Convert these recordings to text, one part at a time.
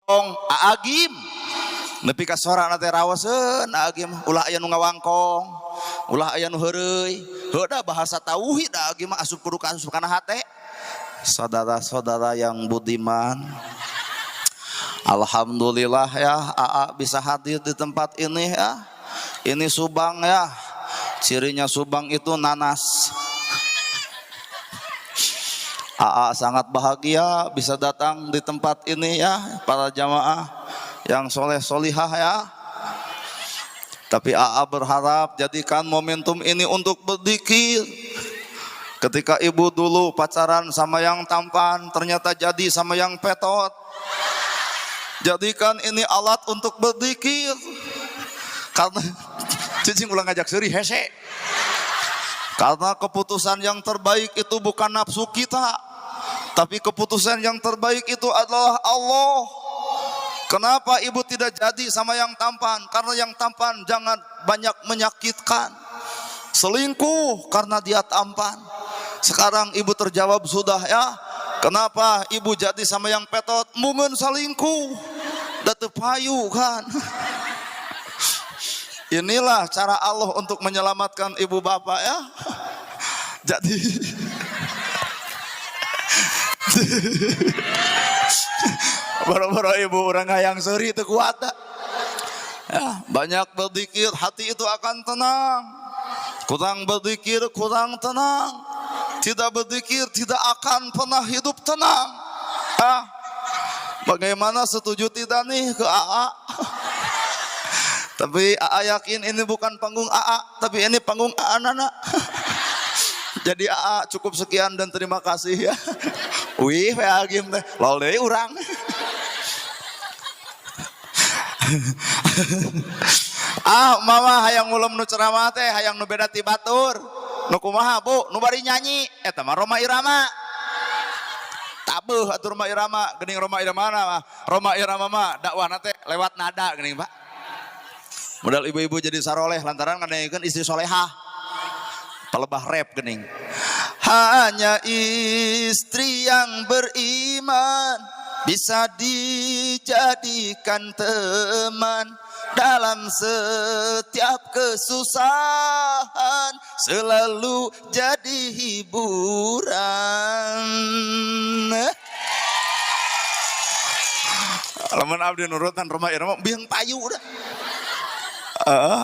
Aa Gym nepi ka sorana teh rawaseun. Aa Gym, ulah aya nu ngawangkong, ulah aya nu heureuy. Heuh da bahasa tauhid Aa Gym mah asup, kudu asup kana hate. Saudara-saudara yang budiman, alhamdulillah ya, AA bisa hadir di tempat ini ya. Ini Subang ya. Cirinya Subang itu nanas. AA sangat bahagia bisa datang di tempat ini ya, para jamaah yang soleh solihah ya. Tapi AA berharap jadikan momentum ini untuk berzikir. Ketika ibu dulu pacaran sama yang tampan, ternyata jadi sama yang petot. Jadikan ini alat untuk berzikir. Karena cicing, ulah ngajak seuri, hese. Karena keputusan yang terbaik itu bukan nafsu kita, tapi keputusan yang terbaik itu adalah Allah. Kenapa ibu tidak jadi sama yang tampan? Karena yang tampan jangan banyak menyakitkan. Selingkuh karena dia tampan. Sekarang ibu terjawab sudah ya. Kenapa ibu jadi sama yang petot? Mungkin selingkuh. Da teu payu kan. Inilah cara Allah untuk menyelamatkan ibu bapak ya. Jadi boro-boro ibu, urang hayang seuri itu kuat ya, banyak berzikir hati itu akan tenang. Kurang berzikir kurang tenang. Tidak berzikir tidak akan pernah hidup tenang. Ah, bagaimana, setuju tidak nih ke AA? Tapi AA yakin ini bukan panggung AA, tapi ini panggung AA Nana. Jadi AA cukup sekian dan terima kasih ya. Wih, Aa Gym teh, lol deui urang. Ah, mama hayang ngulem nu ceramah teh, hayang nu beda ti batur. Nu kumaha, Bu? Nu bari nyanyi, eta mah Rhoma Irama. Tabeuh atuh Rhoma Irama, geuning Rhoma Irama mah. Rhoma Irama mah dakwahna teh lewat nada geuning, Pak. Modal ibu-ibu jadi saroleh lantaran ngadengekeun istri solehah. Palebah rap geuning. Hanya istri yang beriman bisa dijadikan teman dalam setiap kesusahan, selalu jadi hiburan. Lamun abdi nurutan Rhoma Irama biang payu udah.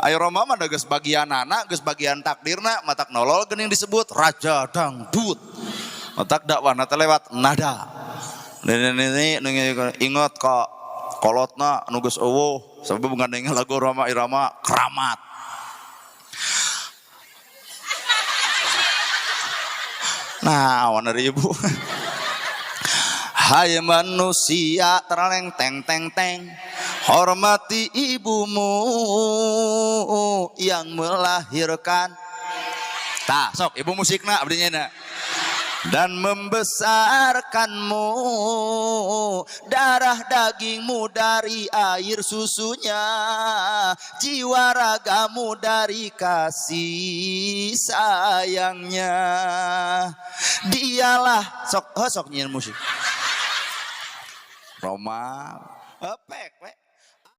Ayo Rhoma mah geus bagian anak, geus bagian takdirna, matak nolol geuning disebut raja dangdut. Matak dakwahna teh lewat nada. Nini nini ingat ka kolotna nu geus euweuh sabab ngadenge lagu Rhoma Irama keramat. Nah, warna ibu. Hai manusia terleng teng teng teng, hormati ibumu yang melahirkan. Tah, sok ibu musikna abdi nya, dan membesarkanmu, darah dagingmu dari air susunya, jiwa ragamu dari kasih sayangnya. Dialah, sok, oh, sok nyian musik Rhoma epek we.